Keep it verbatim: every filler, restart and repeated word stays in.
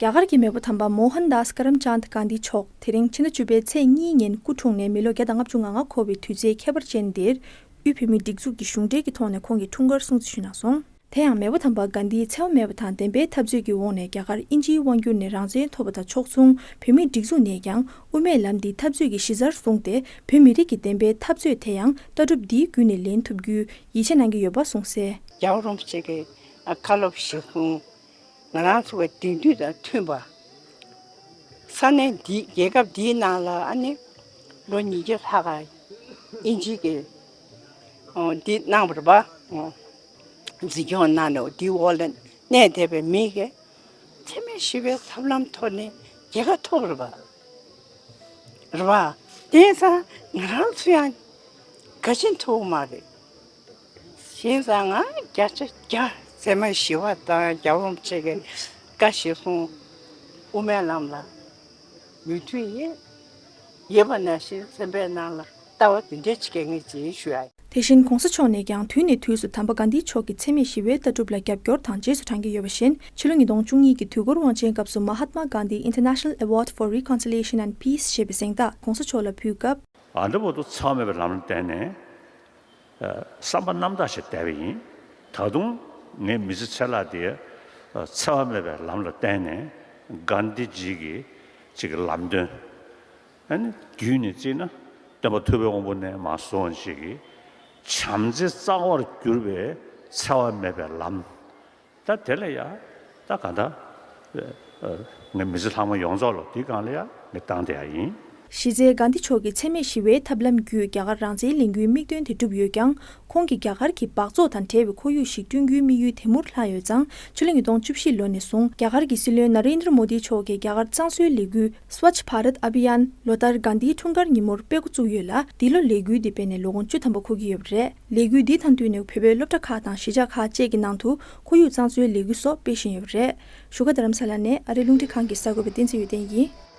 རྒྱ་གར་གྱི་མེས་པོ་དམ་པ་མོ་ཧན་དཱས་ཀ་རམ་ཅཱནད་གྷན་དྷི་མཆོག་དེ་རིང་ཕྱི་ཟླ་བཅུ་པའི་ཚེས་གཉིས་ཉིན་སྐུ་འཁྲུངས་ནས་མི་ལོ་བརྒྱ་དང་ལྔ་བཅུ་ང་ལྔ་འཁོར་བའི་དུས་ཚེས་ཁྱད་པར་ཅན་འདིར། དབུས་བོད་མིའི་སྒྲིག་འཛུགས་ཀྱི་གཞུང་འབྲེལ་གྱི་ཐོག་ནས་ཁོང་གི་འཁྲུངས་སྐར་སྲུང་བརྩི་ཞུས་གནང་སོང་། དེ་ཡང་མེས་པོ་དམ་པ་གྷན་དྷིའི་འཚེ་བ་མེད་པ་དང་བདེན་པའི་འཐབ་རྩོད་ཀྱི་འོག་ནས་རྒྱ་གར་དབྱིན་ཇིའི་དབང་བསྒྱུར་ནས་རང་བཙན་ཐོབ་པ་དང་ཕྱོགས་མཚུངས་བོད་མིའི་སྒྲིག་འཛུགས་ནས་ཀྱང་དབུ་མའི་ལམ་འདི་འཐབ་རྩོད་ཀྱི་གཞི་རྩར་བཟུང་སྟེ། བོད་མི་རིགས་ཀྱི་བདེན་པའི་འཐབ་རྩོད་དེ་ཡང་ལྟ་གྲུབ་འདིའི་བརྒྱུད་ནས་ལེན་ཐུབ་རྒྱུའི་ཡིད་ཆེས་གནང་གི་ཡོད་པ་གསུངས་གསལ། རྒྱལ་བ་རིན་པོ་ཆེ་གི་བཀའ་སློབ་གཞིར་བཟུང་། ང་རང་ཚོ་གི་དེང་དུས་དང་མཐུན་པ། ས་གནས་འདི་རྒྱལ་ཁབ་འདིའི་ནང་ལ་ཨ་ནི་ལོ་ཉིས་བརྒྱ་ལྷག་ག་དབྱིན་ཇི་གི་འདི་གནང་བ་རེད་པ། འཛིན་སྐྱོང་གནང་ནས་འདིའི་འོག་ལ་གནས་བསྡད་པའི་མི་གིས་འཚེ་མེད་ཞི་བའི་ཐབས་ལམ་ཐོག་ནས་རྒྱལ་ཁ་ཐོབ་རེད་པ། རེད་པ། དེང་སང་ང་རང་ཚོ་ཡང་ག་ཅི་ཐུབ་མ་རེད། བྱས་ཙང་ང་བརྒྱ་ཆ་བརྒྱ་འཚེ་མེད་ཞི་བ་དང་རྒྱལ་བ་རིན་པོ་ཆེ་གི་བཀའ་གཞིར་བཟུང་དབུ་མའི་ལམ་ལ་མོས་མཐུན་ཡིན། ཡོད་པ་ནང་བཞིན་སེམས་པའི་ནང་ལ་ལྟ་བ་དེ་འདྲ་ཅིག་སྐྱེ་ངེས་ཅིག་ཞུ་ཡ་ཡིན། དེ་བཞིན་གོང་ས་མཆོག་ནས་ཀྱང་དུས་ནས་དུས་སུ་དམ་པ་གྷན་དྷི་མཆོག་གི་འཚེ་མེད་ཞི་བའི་ལྟ་གྲུབ་ལ་རྒྱབ་སྐྱོར་དང་རྗེས་སུ་འབྲང་གི་ཡོད་པ་བཞིན། ཕྱི་ལོ་ཉིས་སྟོང་བཅུ་གཉིས་ཀྱི་དུས་འཁོར་དབང་ཆེན་སྐབས་སུ་Mahatma Gandhi International Award for Reconciliation and Peace ཞེས་པའི་གཟེངས་རྟགས་གོང་ས་མཆོག་ལ་ཕུལ་སྐབས། ཨ་འདྲ་བོ་དུ་འཚེ་བ་མེད་པའི་ལམ་ལ་བརྟེན་ནས་བསམ་པ་རྣམ་དག་ཞིག་བསྡད་པ་ཡིན། ད་དུང་ངའི་མི་ཚེ་ཚེ་ལྷག་དེ་འཚེ་བ་མེད་པའི་ལམ་ལ་བརྟེན་ནས་གྷན་དྷི་ཇི་གི་ཅིག་ལམ་སྟོན། ཨ་ནི་བརྒྱུད་ནས་བརྩིས་ན་སྟོན་པ་ཐུབ་པའི་དབང་པོ་ནས་མར་བཟུང་ཅིག་གི་བྱམས་བརྩེ་གཙང་བར་གྱུར་པའི་འཚེ་བ་མེད་པའི་ལམ། ད་དེ་ལ་ཡ་ད་ག་ད་ངའི་མི་ཚེ་ལྷག་མ་ཡོངས་རྫོགས་ལ་དེའི་སྒང་ལ་ཡ་ངས་བཏང་བསྡད་ཡ་ཡིན། གཞི་རྩའི་གྷན་དྷི་མཆོག་གི་འཚེ་མེད་ཞི་བའི་ཐབས་ལམ་བརྒྱུད་རྒྱ་གར་རང་བཙན་ལེན་རྒྱུའི་དམིགས་དོན་དེ་གྲུབ་ཡོད་ཀྱང་། ཁོང་གིས་རྒྱ་གར་གྱི་སྦགས་བཙོག་དང་བྲལ་བའི་ཁོར་ཡུག་ཞིག་བསྐྲུན་རྒྱུའི་དམིགས་ཡུལ་དེ་མུར་ལྷག་ཡོད་ཙང་། ཕྱི་ལོ་ཉིས་སྟོང་བཅུ་བཞི་ལོ་ནས་བཟུང་རྒྱ་གར་གྱི་སྲིད་བློན་ན་རེན་དྲ་མོ་དི་མཆོག་གིས་རྒྱ་གར་གཙང་བཟོའི་ལས་འགུལ་Swachh Bharat Abhiyan ལོ་ལྟར་གྷན་དྷིའི་འཁྲུངས་སྐར་ཉིན་མོར་སྤེལ་འགོ་བཙུགས་ཡོད་ལ། འདི་ལོ་ལས་འགུལ་འདི་སྤེལ་ནས་ལོ་ངོ་བཅུ་ཐམ་པ་འཁོར་གྱི་ཡོད་པ་རེད། ལས་འགུལ་འདི་དང་བསྟུན་ནས་བོད་པའི་སློབ་གྲྭ་ཁག་དང་གཞིས་ཆགས་ཁག་བཅས་ཀྱི་ནང་དུ་ཁོར་ཡུག་གཙང་བཟོའི་ལས་འགུལ་སོགས་སྤེལ་བཞིན་ཡོད་པ་རེད། བཞུགས་སྒར་རྡ་རམ་ས་ལ་ནས་ཨ་རིའི་རླུང་འཕྲིན་ཁང་གི་གསར་འགོད་པ་བསྟན་འཛིན་འོད་ལྡན་ཡིན།